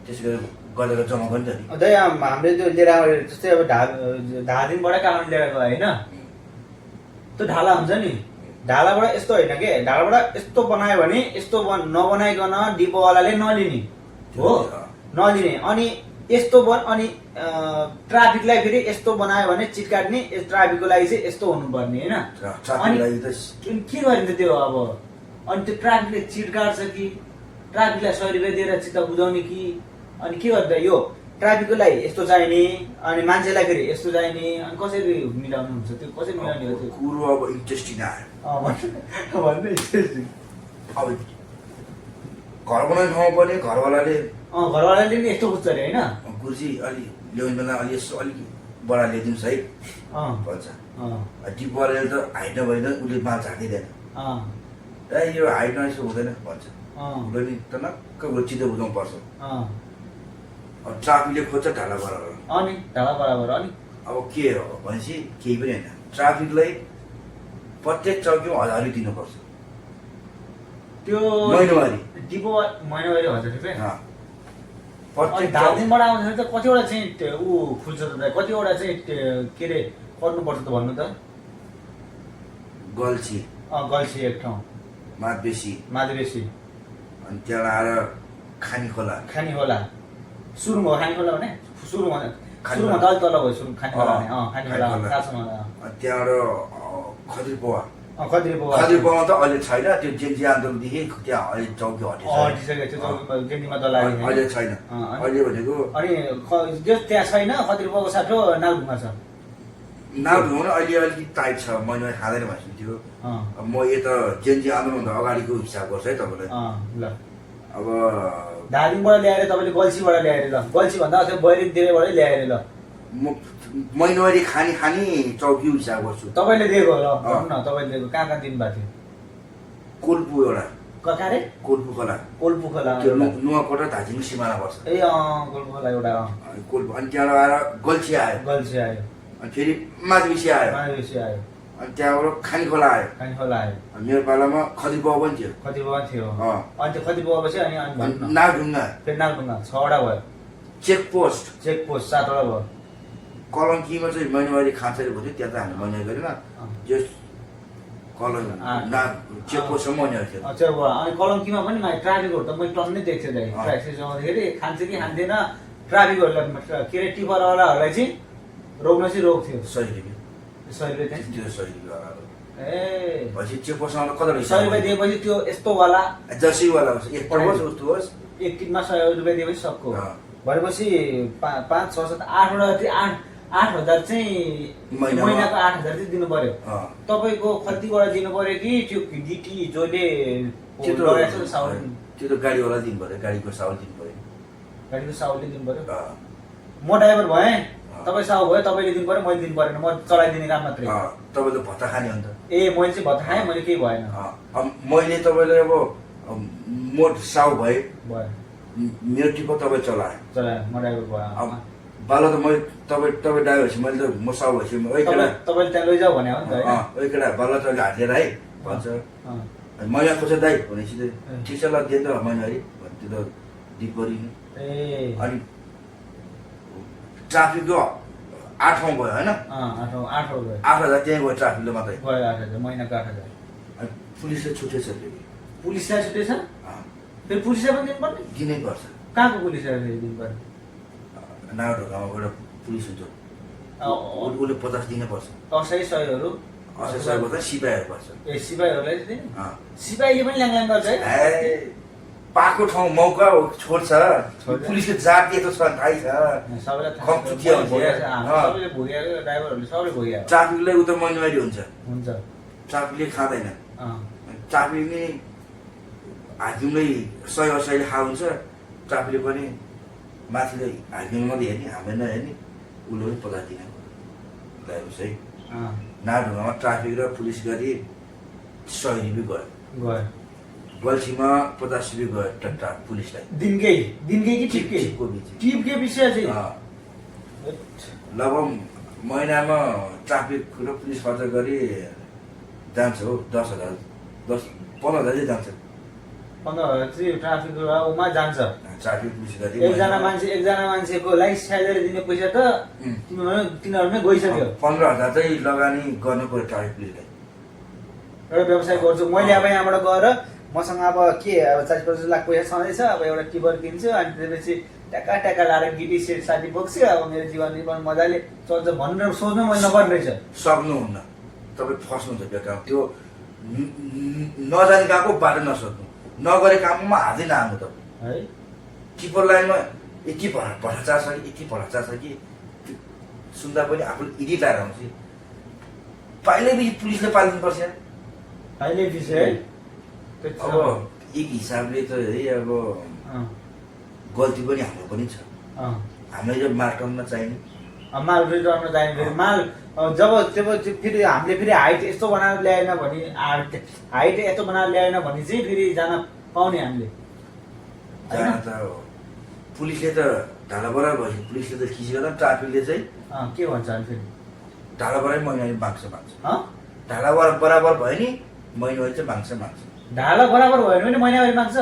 त्यसै गरेर जम्मा पनि त नि अझै हामीले त्यो लिएर आएर जस्तै अब धादिङबाट काठमाडौँ लिएर गयो होइन त्यो ढाला हुन्छ नि ढालाबाट यस्तो होइन के ढालाबाट यस्तो बनायो भने यस्तो नबनाइकन डिपोवालाले नलिने हो नलिने अनि यस्तो अनि ट्राफिकलाई फेरि यस्तो बनायो भने चिट काट्ने ट्राफिकको लागि चाहिँ यस्तो हुनुपर्ने होइन अनि के गरिन्छ त्यो अब अनि त्यो ट्राफिकले चिट काट्छ कि ट्राफिकलाई 100 रुपियाँ दिएर चित्त बुझाउने कि अनि के गर्दा यो ट्राफिकको लागि यस्तो चाहिने अनि मान्छेलाई फेरि यस्तो चाहिने अनि कसरी मिलाउनु हुन्छ त्यो कसरी मिलाउने हो त्यो कुरो अब इन्ट्रेस्टिङ आयो भन्नु इन्ट्रेस्टिङ अब घर बनाउने ठाउँमा पनि घरवालाले घरवालाले पनि यस्तो खोज्छ अरे होइन गुरुजी अलि ल्याउने बेला अलि यसो अलिक बडा ल्याइदिनुहोस् है भन्छ डिपोवालाले त हाइट नभएर उसले माल झाँकिँदैन ए यो हाइट नयसो हुँदैन भन्छ उसले नि त नक्क चित्त बुझाउनु पर्छ ट्राफिकले खोज्छ ढाला बराबर अनि ढाला बराबर अनि अब के हो भनेपछि केही पनि होइन ट्राफिकलाई प्रत्येक चौकीमा 1000 रुपियाँ दिनुपर्छ त्यो महिनावारी डिपो महिनावारी 1000 रुपियाँ प्रत्येक धादिङबाट आउँदाखेरि त कतिवटा चाहिँ ऊ खुल्छ त कतिवटा चाहिँ के अरे पर्नुपर्छ त भन्नु त गल्छी गल्छी एक ठाउँ माधवेसी अनि त्यहाँ आएर खानी खोला सुरुमा खानी खोला भने सुरुमा तल तल भयो सुरु खानी खोला भने खानी खोला काँचोमा त्यहाँबाट खद्रीपोवा त अहिले छैन त्यो जेन्जी आन्दोलनदेखि त्यहाँ अहिले चौकी हटिसक्यो अहिले छैन अहिले भनेको अनि त्यहाँ छैन खद्रीपोवाको साथो नागढुङ्गा छ नागढुङ्गा अहिले अलिकति टाइट छ मैले खाँदैन भनेको थियो म यता जेन्जी आन्दोलनभन्दा अगाडिको हिसाब गर्छु है तपाईँलाई ल अब धादिङबाट ल्याएर तपाईँले गल्छीबाट ल्याएर ल गल्छी भन्दा अझै बैरिकतिरबाट ल्याएर ल म महिनावारी खानी चौकी हिसाब गर्छु तपाईँले दिएको ल भन्नु न तपाईँले दिएको कहाँ कहाँ दिनुभएको थियो कोल्पु एउटा कहाँ रे कोल्पु खोला नुवाकोट र धादिङ सिमाना पर्छ ए कोल्पु खोला एउटा कोल्पु अनि त्यहाँबाट आएर गल्छी आयो अनि फेरि माधवेसी आयो अनि त्यहाँबाट खानी खोला आयो मेरो पालामा खद्रीपोवा पनि थियो अनि त्यो खद्रीपोवापछि अनि नागढुङ्गा फेरि नागढुङ्गा 6वटा भयो चेकपोस्ट 7वटा भयो कलङ्कीमा चाहिँ महिनावारी खाँचरी भयो त्यहाँ त हामीले महिना गरेन जो चेकपोस्टसम्म महिनावारी थियो अनि कलङ्कीमा पनि ट्राफिकहरू त मैले टन्नै देख्थेँ दाइ ट्राफिक जमाउँदाखेरि खान्छ कि खाँदैन ट्राफिकहरूलाई के अरे टिपरवालाहरूलाई चाहिँ रोक्न चाहिँ रोक्थ्यो 100 रुपियाँ त्यो 100 रुपियाँ ए पछि चेकपोस्टमा कति 100 रुपियाँ दिएपछि त्यो यस्तो वाला जर्सीवाला हुन्छ एक पल्ट उस्तो होस् एक टिममा 100 रुपियाँ दिएपछि सक्को भनेपछि 5 6 7 8 चाहिँ महिनाको 8000 चाहिँ दिनु पर्यो तपाईँको कतिबाट दिनु पर्यो कि त्यो डिटी जसले त्यो त गाडीवाला दिनु पर्यो गाडीको साउल दिनु पर्यो म ड्राइभर भएँ तपाईँ साउ भयो तपाईँले दिनु पर्यो मैले दिनु परेन म चलाइदिने काम मात्रै तपाईँले भत्ता खाने हो नि त ए मैले चाहिँ भत्ता खाएँ मैले केही भएन मैले तपाईँलाई अब म साउ भएँ मेरो टिपो तपाईँ चलाएँ म ड्राइभर भयो बाला त मैले तपाईँ ड्राइभर छु मैले त म साउ भएछु तपाईँले त्यहाँ लैजाऊ भने हो नि त ओइ केटा बाला तपाईँले हात लिएर है भन्छ मैला खोज्छ दाइ भनेपछि ठिक छ ल दिएन त महिनावारी त्यो त दिपरी अनि ट्राफिकको 8 ठाउँ भयो होइन 8,000 त्यहीँ गयो ट्राफिकले मात्रै गयो 8,000 महिनाको 8,000 पुलिसले छुटेछ पुलिसलाई छुटेछ फेरि पुलिसलाई पनि दिनुपर्ने दिनै पर्छ कहाँको पुलिसलाई दिनु पर्ने नागढुङ्गामा गएर पुलिस हुन्छ उसले 50 दिनै पर्छ असै सयहरू पर्छ सिपाहीहरू पर्छ ए सिपाहीहरूलाई दिने सिपाहीले पनि ल्याङ गर्छ है पाएको ठाउँ मौका छोड्छ पुलिसको जाति यस्तो छ थाहै छ ट्राफिकलाई उता महिनावारी हुन्छ ट्राफिकले खाँदैन ट्राफिकले हाकिमलाई 100 खा हुन्छ ट्राफिकले पनि माथिले हाकिमले मात्रै हेर्ने हामीले नहेर्ने उसले पनि 50 दिने ल्याएपछि है नागढुङ्गामा ट्राफिक र पुलिस गरी 100 रुपियाँ गयो गल्छीमा 50 रुपियाँ गयो टट्टा पुलिसलाई दिनकै कि टिपकै विषय चाहिँ लगभग महिनामा ट्राफिक र पुलिस खर्च गरी जान्छ हो 10,000 15,000 जान्छ 15,000 चाहिँ ट्राफिकमा जान्छ। ट्राफिक पुलिस गरी एकजना मान्छेको लाइफ स्यालेरी दिने पैसा त तिनीहरूमै गइसक्यो। 15,000 चाहिँ लगानी गर्नु पर्यो ट्राफिक पुलिसलाई। एउटा व्यवसाय गर्छु मैले, अब यहाँबाट गएर मसँग अब के अब 40-50 लाख पैसा छँदैछ, अब एउटा टिपर किन्छु अनि त्यसपछि ट्याक्का लाएर गिटी सेट साथी बोक्छु, अब मेरो जीवन निर्माण मजाले चल्छ भनेर सोच्नु मैले नपर्ने रहेछ। सक्नुहुन्न, तपाईँ फस्नुहुन्छ बेकार। त्यो नजाने कामको बाटो नसोध्नु, नगरे काममा हातै नहाल्नु तपाईँ है। टिपर लाइनमा यति भ्रष्टाचार छ कि यति भ्रष्टाचार छ कि सुन्दा पनि आफूले इडी लाएर आउँछ। पहिल्यैदेखि पुलिसले पालिदिनुपर्छ। पहिल्यैदेखि है अब एक हिसाबले त है अब गल्ती पनि हाम्रो पनि छ। हामीलाई जो मार्टनमा चाहिने माल रिटर्न चाहिने, फेरि माल जब फेरि हामीले फेरि हाइट यस्तो बनाएर ल्याएन भने हाइट यस्तो बनाएर ल्याएन भने चाहिँ फेरि जान पाउने हामीले जान त पुलिसले त ढाला बराबर भएपछि पुलिसले त खिचेर ट्राफिकले चाहिँ के भन्छ अनि फेरि ढाला बराबर महिनाले माग्छ ढाला बराबर भयो नि महिनाले चाहिँ माग्छ ढाला बराबर भयो भने महिनावारी माग्छ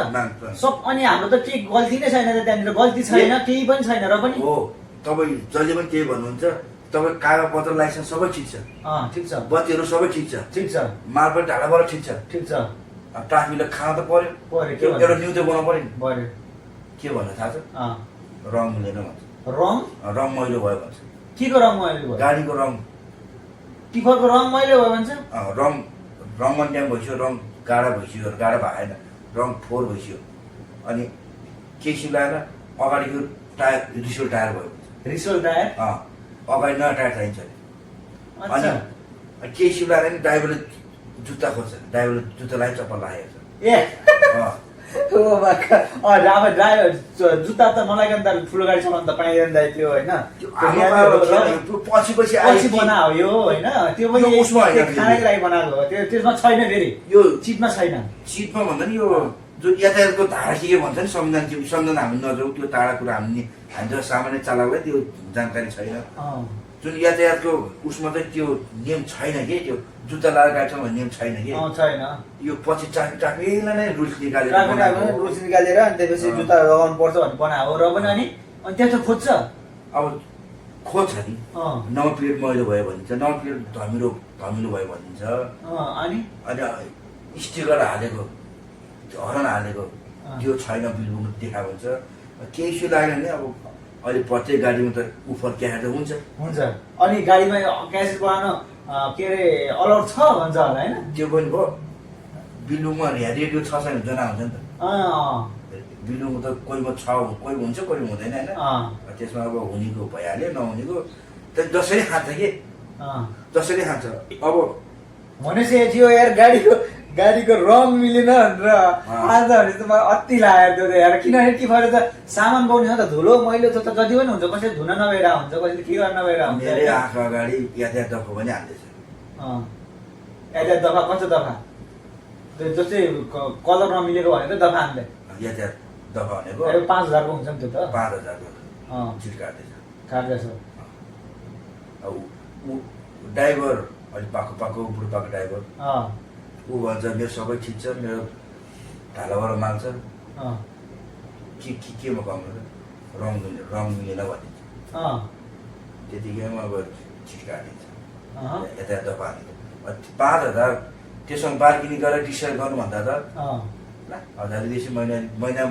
सब। अनि हाम्रो त केही गल्ती नै छैन त त्यहाँनिर, गल्ती छैन केही पनि छैन र पनि हो। तपाईँ जहिले पनि त्यही भन्नुहुन्छ, तपाईँ कागज पत्र लाइसेन्स सबै ठिक छ, ठिक छ, बत्तीहरू सबै ठिक छ, माल पनि ढाला बराबर ठिक छ। ट्राफिकले खाना त पर्यो, एउटा न्युज बनाउनु पर्यो। के भन्न थाहा छ? रङ मिलेन भन्छ। रङ मैलो भयो भन्छ। के को रङ मैलो भयो? गाडीको रङ, टिफरको रङ मैलो भयो भन्छ। रङ अन्याम भइसक्यो, रङ गाडा भइसक्यो, गाडा भएन, रङ फोहोर भइसक्यो। अनि केसी लगाएर अगाडिको टायर रिसोल टायर भयो। रिसोल टायर अगाडि नयाँ टायर चाहिन्छ अरे। अनि केसी लगाएर नि ड्राइभरले जुत्ता खोज्छ, ड्राइभरले जुत्ता लगाइ चप्पल लगाएको छ। अब ड्राइभर जुत्ता त नलागिकन त ठुलो गाडी चलाउनु त पाइँदैन दाइ त्यो होइन, पछि बनायो यो होइन, त्यो पनि खानाको लागि बनाएको हो, त्यसमा छैन फेरि यो चिटमा छैन। चिटमा भन्दा नि यो जो यातायातको धारा के भन्छ नि संविधान हामी नजाउँ, त्यो टाढा कुरा हामी जो सामान्य चालकलाई त्यो जानकारी छैन। जुन यातायातको उसमा चाहिँ त्यो नियम छैन कि, त्यो जुत्ता लगाएर गाडी चलाउने नियम छैन कि छैन। यो पछि ट्राफिकलाई नै रुल्स निकालेर अनि त्यसपछि जुत्ता लगाउनु पर्छ भन्ने बनाएको र पनि अनि त्यहाँ त खोज्छ। अब खोज्छ नि, नम्बर प्लेट मैलो भयो भनिन्छ, नम्बर प्लेट धमिलो भयो भनिन्छ। अनि स्टिकर हालेको, हरन हालेको त्यो छैन, बिलबुङ देखाएको हुन्छ। केही सु लाग्यो भने अब अहिले प्रत्येक गाडीमा त उफर क्यासेट हुन्छ। अनि गाडीमा क्यासेट बनाउन के अरे अलाउड छ भन्छ होला होइन? त्यो पनि भयो। बिलुङमा रेडियो छ छैन जना हुन्छ नि त। बिलुङ त कोहीमा छ, कोही हुन्छ कोही हुँदैन होइन। त्यसमा अब हुनेको भइहाल्यो, नहुनेको त जसरी खान्छ कि जसरी खान्छ। अब भनेपछि यो यार गाडीको रङ मिलेन र आज भने त मलाई अति लाग्यो त्यो यार। किनभने के भएर त सामान पाउने हो त, धुलो मैलो त जति पनि हुन्छ, कसैले धुन नभएर हुन्छ, कसैले के गर्न नभएर हुन्छ। मेरै आँखा अगाडि यातायात दफा पनि हाल्दैछ। यातायात दफा कस्तो दफा? जस्तै कलर नमिलेको भने त दफा हान्दै यातायात दफा भनेको 5,000 को हुन्छ नि त्यो त। 5,000 को चिट काट्दैछ। अब ड्राइभर अलिक पाको बुढो ड्राइभर ऊ भन्छ मेरो सबै ठिक छ, मेरो ढालाबाट माग्छ, केमा कमाउँछ, रङ मिलेन भनिन्छ। त्यतिकैमा अब चिट काटिन्छ, यातायात दफा हालेको। 5,000 त्यसमा बार्गेनिङ गरेर डिसाइड गर्नुभन्दा त 1,000 बेसी महिना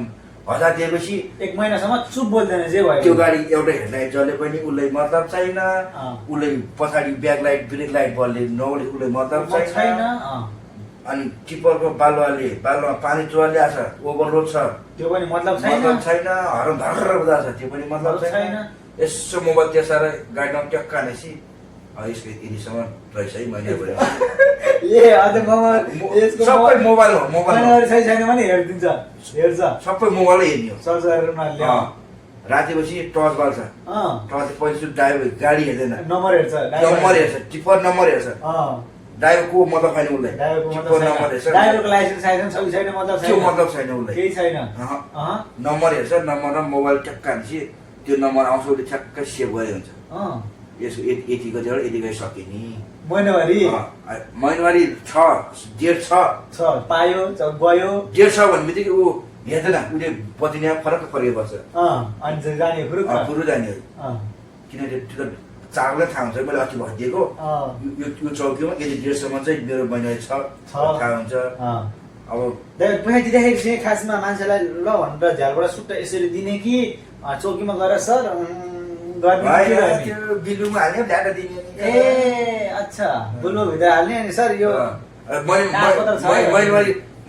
1,000 दिएपछि 1 महिनासम्म चुप बोल्दैन जे भयो। त्यो गाडी एउटा हेडलाइट जले पनि उसलाई मतलब छैन, उसलाई पछाडि ब्याक लाइट ब्रेक लाइट बलले नौले उसलाई मतलब छैन। अनि टिपरको बालुवामा पानी चुहाल्या छ, ओभरलोड छ, त्यो पनि मतलब छैन। हरन भर्खर बजाएको छ, त्यो पनि मतलब छैन। यसो मोबाइल त्यसरी गाडीमा ट्याक्क हानेपछि यसको यतिसम्म रहेछ है महिनाभरि। सबै मोबाइल छैन भने हेर्छ सबै मोबाइलै हेर्ने हो। राति बसी टर्च बाल्छ, टर्च पछि ड्राइभर गाडी हेर्दैन, नम्बर हेर्छ, टिपर नम्बर हेर्छ। ड्राइभर को मतलब छैन उसलाई, ड्राइभरको लाइसेन्स छैन मतलब त्यो मतलब छैन उसलाई, केही छैन। नम्बर हेर्छ, नम्बर र मोबाइल ट्याक्क हानेपछि त्यो नम्बर आउँछ, उसले ठ्याक्क सेभ गरे हुन्छ। यसको यति गतिबाट यति गइसक्यो नि। महिनावारी महिनावारी 1.5 पायो गयो 1.5 भन्ने बित्तिकै ऊ हेर्दैन उसले पतिनी फरक फरक बस्छ अनि चाहिँ जाने पुरो जाने हो किनकि त्यो त चारलाई थाहा हुन्छ मैले अघि भनिदिएको यो चौकीमा यदि 1.5 चाहिँ मेरो महिनावारी छ थाहा हुन्छ अब पैसा दिँदाखेरि चाहिँ खासमा मान्छेलाई ल भनेर झ्यालबाट सुट्ट यसरी दिने कि चौकीमा गएर सर त्यो बिलुमा हाल्ने डाटा दिने ए अच्छा बुलु भित्र हाल्ने अनि सर यो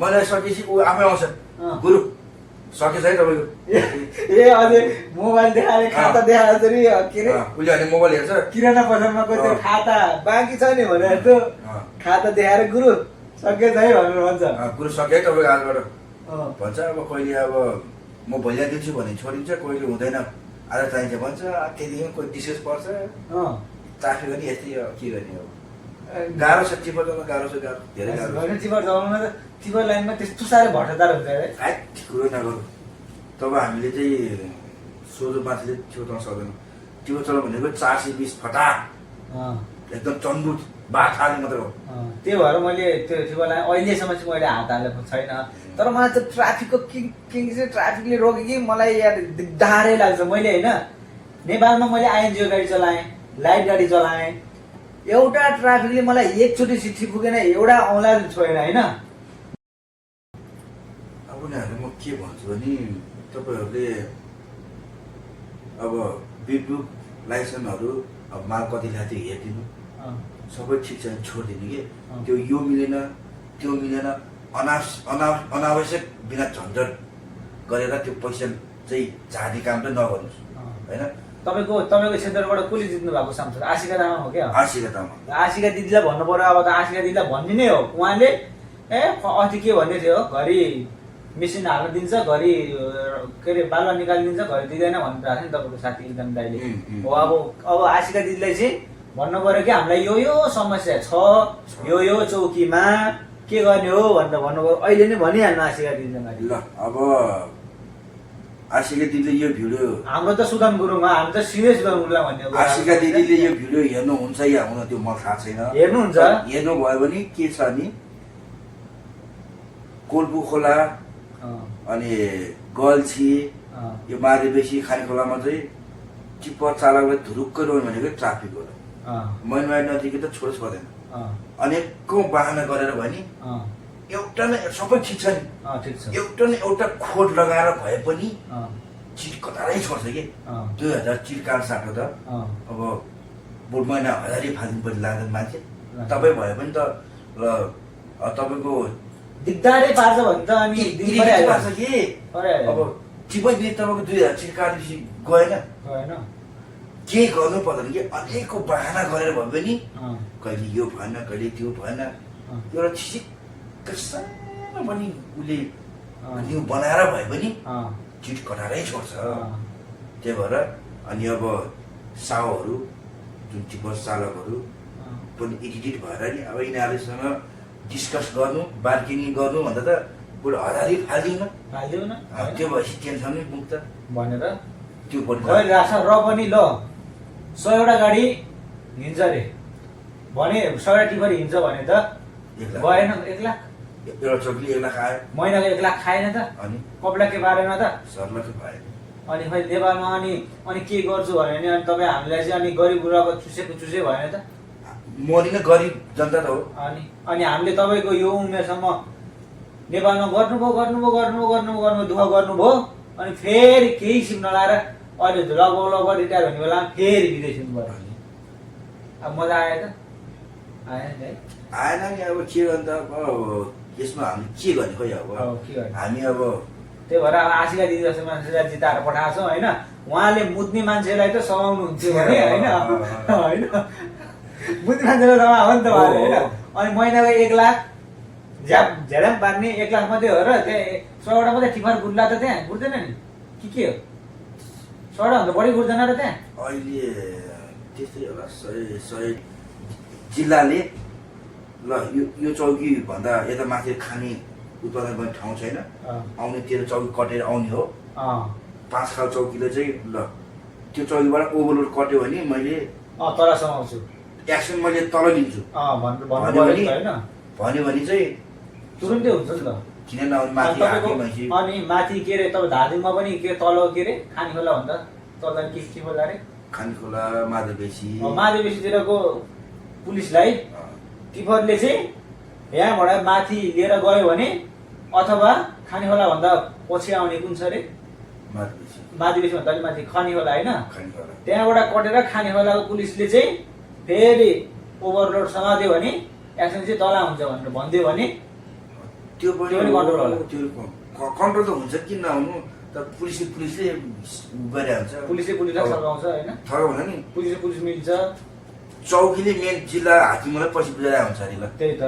मैले सकेपछि ऊ आफै आउँछ गुरु सकेछ है तपाईँको ए अझै मोबाइल देखाएर खाता देखाएर चाहिँ के अरे उसले अनि मोबाइल हेर्छ किराना पसलमा त्यो खाता बाँकी छ नि भनेर त्यो खाता देखाएर गुरु सकेछ है भनेर भन्छ गुरु सके है तपाईँको आजबाट भन्छ अब कहिले अब म भैया दिन्छु भने छोडिन्छ कहिले हुँदैन आज चाहिन्छ भन्छ त्यतिखेर कोही डिसेस पर्छ ट्राफिक पनि यस्तै के गर्ने अब गाह्रो छ टिपर चलाउन गाह्रो छ धेरै गाह्रो टिपर चलाउन त टिपर लाइनमा त्यस्तो साह्रो भट्टादार हुन्छ है कुरो नगरौँ तब हामीले चाहिँ सोझो मान्छेले टिपर चलाउन सक्दैन टिपर चलाउनु भनेको 420 फटा एकदम चन्बुट बाठाले मात्र हो त्यही भएर मैले त्यो टिपर लाइन अहिलेसम्म चाहिँ मैले हात हालेको छैन तर मलाई त्यो ट्राफिकको चाहिँ ट्राफिकले रोक्यो कि मलाई यार दिग्दारै लाग्छ मैले होइन नेपालमा मैले आइएनजिओ गाडी चलाएँ लाइट गाडी चलाएँ एउटा ट्राफिकले मलाई एकचोटि चिठी पुगेन एउटा औँला छोडेन होइन अब उनीहरूले म के भन्छु भने तपाईँहरूले अब बिलबुक लाइसेन्सहरू अब माल कति ल्याएको थियो हेरिदिनु सबै ठिक छ छोडिदिनु कि त्यो यो मिलेन त्यो मिलेन अनावश्यक बिना झन्झट गरेर त्यो पैसा चाहिँ झार्ने काम चाहिँ नगर्नुहोस् होइन तपाईँको क्षेत्रबाट कसले जित्नु भएको सांसद आशिका तामाङ हो क्या आशिका दिदीलाई भन्नु पर्यो अब त आशिका दिदीलाई भन्ने नै हो उहाँले अस्ति के भन्दै थियो घरि मेसिन हाल्न दिन्छ घरि के अरे बालुवा निकालिदिन्छ घरि दिँदैन भनिरहेको थियो नि तपाईँको साथी एकदम दाइले हो अब आशिका दिदीलाई चाहिँ भन्नु पर्यो कि हामीलाई यो समस्या छ यो चौकीमा के गर्ने हो भनेर भन्नुभयो अहिले नै भनिहाल्नु आशिका दिदीलाई ल अब आशिका दिदीले यो भिडियो हाम्रो त सुदान गुरुङ हो हामी त सिधै सुदान गुरुङलाई भन्ने आशिका दिदीले यो भिडियो हेर्नुहुन्छ या हुन त्यो मलाई थाहा छैन हेर्नुहुन्छ हेर्नुभयो भने के छ नि कोल्पु खोला अनि गल्छी यो मारेबेसी खाने खोलामा चाहिँ टिप्पर चालकलाई धुरुक्क रोयो भनेको ट्राफिक हो महिनावारी नजिकै त छोड्दैन अनेकौं बाहना गरेर भने एउटा न सबै ठिक छ नि एउटा न एउटा खोट लगाएर भए पनि चिट कतारै छोड्छ कि 2000 चिट काट साट्यो त अब बोर्ड महिना 1000 फाल्नु पनि लाग्दैन मान्छे तपाईँ भए पनि त ल तपाईँको दिग्दारै पार्छ भने त अनि दिनभरि पार्छ कि अब टिपै दिए तपाईँको 2000 चिट काटेपछि गएन के गर्नु पर्दैन कि अनेकको बाहना गरेर भए पनि कहिले यो भएन कहिले त्यो भएन एउटा ठिक सानो पनि उसले न्यु बनाएर भए पनि चिट कटारै छोड्छ त्यही भएर अनि अब साउहरू जुन टिपर चालकहरू पनि एडिटेड भएर नि अब यिनीहरूसँग डिस्कस गर्नु बार्गेनिङ गर्नु भन्दा त बरु 1000 फालिदिउँ न त्यो भएपछि टेन्सन नै मुक्त भनेर त्यो पनि र पनि ल 100 वटा गाडी हिँड्छ अरे भने 100 वटा टिपर हिँड्छ भने त गएन 1 लाख एउटा चोकली 1 लाख आयो महिनाको 1 लाख खाएन त अनि कपडा के पारेन त सरलाई पाए अनि खै नेपालमा अनि के गर्छु भने नि अनि तपाईँ हामीलाई चाहिँ अनि गरिब गुरुवाको चुसे भएन त मोदी नै गरिब जनता त हो अनि हामीले तपाईँको यो उमेरसम्म नेपालमा गर्नुभयो दुःख गर्नुभयो अनि फेरि केही सिम नलाएर अहिले लगभग रिटायर हुने बेलामा फेरि विदेश हुनु पर्यो अब मजा आयो त आएन नि अब के गर्नु त यसमा हामी के गर्ने खोइ अब हामी अब त्यही भएर अब आशिका दिदी जस्तो मान्छेलाई जिताएर पठाएको छौँ होइन उहाँले मुद्ने मान्छेलाई त समाउनु हुन्थ्यो भने होइन मुद्ने मान्छेलाई समायो नि त उहाँले होइन अनि महिनाको 1 लाख झ्याम पार्ने 1 लाख मात्रै हो र त्यहाँ 100 वटा मात्रै टिफर गुड्ला त त्यहाँ गुड्दैन नि के हो 100 वटा भन्दा बढी गुड्दैन र त्यहाँ अहिले त्यस्तै होला 100 जिल्लाले ल यो चौकी भन्दा यता माथि खाने उत्पादन गर्ने ठाउँ छैन आउने तेरो चौकी कटेर आउने हो 5 खाल चौकीले चाहिँ ल त्यो चौकीबाट ओभरलोड कट्यो भने मैले तर समाउँछु एक्सन मैले तल लिन्छु भन्यो भने चाहिँ तुरुन्तै हुन्छ नि त। किन नआउने माथि हाके भएपछि अनि माथि के अरे तपाईँ धादिङमा पनि के तल के अरे खानी खोला भन्दा तल के खोला अरे खानी खोला माधवबेसी माधवबेसीतिरको पुलिसलाई टिफरले चाहिँ यहाँबाट माथि लिएर गयो भने अथवा खानी खोला भन्दा पछि आउने कुन छ अरे माधवबेसी भन्दा अलिक माथि खानी खोला होइन, त्यहाँबाट कटेर खानी खोलाको पुलिसले चाहिँ फेरि ओभरलोड समात्यो भने एक्सन चाहिँ तल हुन्छ भनेर भनिदियो भने त्यो पनि कन्ट्रोल होला। त्यो कन्ट्रोल त हुन्छ किन नहुनु, तर पुलिसले गरे हुन्छ, पुलिसलाई सघाउँछ होइन, थगाउँछ नि, पुलिस मिल्छ। चौकीले मेन जिल्ला हाकिमलाई पछि बुझाएर हुन्छ अरे ल। त्यही त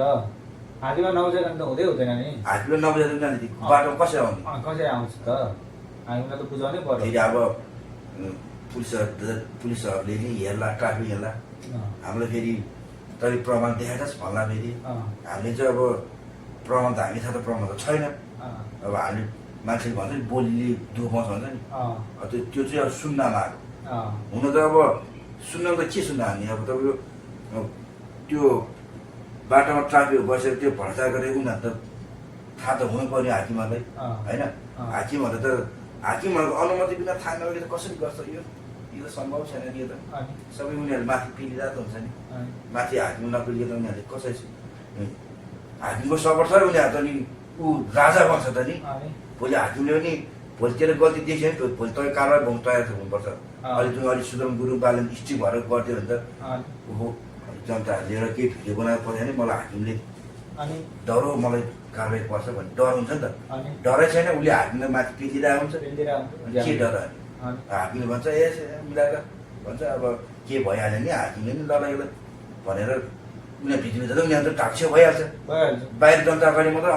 हाकिमलाई नबुझाइकन त हुँदैन नि, हाकिमलाई नबुझाएर उनीहरूले बाटोमा कसरी आउने, कसरी आउँछ त, हाकिमलाई त बुझाउनै पर्यो। फेरि अब पुलिसहरूले नि हेर्ला, ट्राफिक हेर्ला, हामीलाई फेरि तैँले प्रमाण देखाएछस् भन्ला, फेरि हामीले चाहिँ अब प्रमाण त हामी थाहा त प्रमाण त छैन, अब हामीले मान्छेले भन्छ नि बोलीले दुःख पाउँछ भन्छ नि, त्यो चाहिँ अब सुन्नमा आएको हुन त। अब सुन्न त के सुन्न हामी, अब तपाईँको त्यो बाटोमा ट्राफिक बसेर त्यो भ्रष्टाचार गरेर उनीहरू त थाहा त हुनु पर्ने हाकिमहरूलाई होइन, हाकिमहरूको अनुमति बिना थाहा नगरी त कसरी गर्छ, यो त सम्भव छैन नि, यो त सबै उनीहरू माथि पिलिरहेको हुन्छ नि, माथि हाकिम नपिलिए त उनीहरूले कसरी हाकिमको सपोर्ट छ उनीहरू त नि ऊ राजा बन्छ त नि, भोलि हाकिमले पनि भोलितिर गल्ती देख्यो भने भोलि तपाईँ कारवाही भोग्नु तयार हुनुपर्छ। अलिक सुदम गुरुङ बालन स्ट्रिक भएर गरिदियो भने त ओहो जनताहरूले लिएर केही भिडियो बनाएर पठायो भने मलाई हाकिमले डरो मलाई कारवाही पर्छ भन्ने डर हुन्छ नि त, डरै छैन, उसले हाकिमलाई माथि पिलिरहेको हुन्छ, के डर हाकिमले भन्छ ए मिलाएर भन्छ अब के भइहाल्यो नि हाकिमले नि लडाइलो भनेर उनीहरू भिडियो जाँदा उनीहरू त ढाक्छेउ भइहाल्छ, बाहिर जनता अगाडि मात्र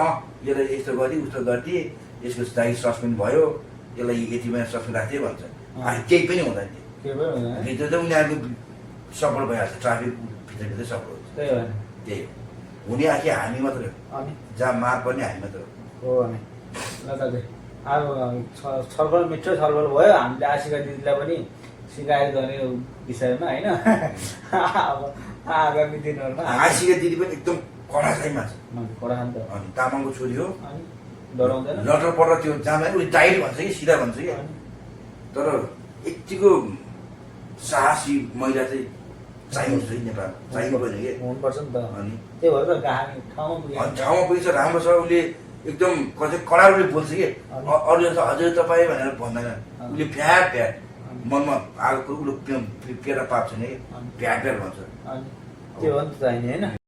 यसलाई यस्तो गरिदिए उस्तो गरिदिए यसको दागी सस्पेन्ड भयो यसलाई यति महिना सस्पेन्ड राखिदिए भन्छ, केही पनि हुँदैन त्यो भित्र त उनीहरूको सफल भइहाल्छ, ट्राफिक भित्र सफल हुन्छ, त्यही हुने आखिर हामी मात्र हो, जहाँ मार पर्ने हामी मात्र हो। ल दाजु अब छलफल मिठो छलफल भयो, हामीले आशिका दिदीलाई पनि सिकायत गर्ने विषयमा होइन, अब आगामी दिनहरूमा आशिका दिदी पनि एकदम कडा खाइमा छ, कडा खान्छ, अनि तामाङको छोरी हो, डराउँदैन, लटर पर्दा त्यो जामा उसले डाइट भन्छ कि सिधा भन्छ कि, तर यतिको साहसी महिला चाहिँ चाहिन्छ नेपालमा, चाहिनु पर्ने कि हुनुपर्छ नि त, अनि त्यही भएर त ठाउँमा पुगेछ, राम्रो छ, उसले एकदम कडा उसले बोल्छ कि अरूले त हजुर तपाईँ भनेर भन्दैन, उसले फ्याट मनमा आगो उसले पेरा पाप्छ नि, फ्याट भन्छ, त्यो हो नि त चाहिने होइन।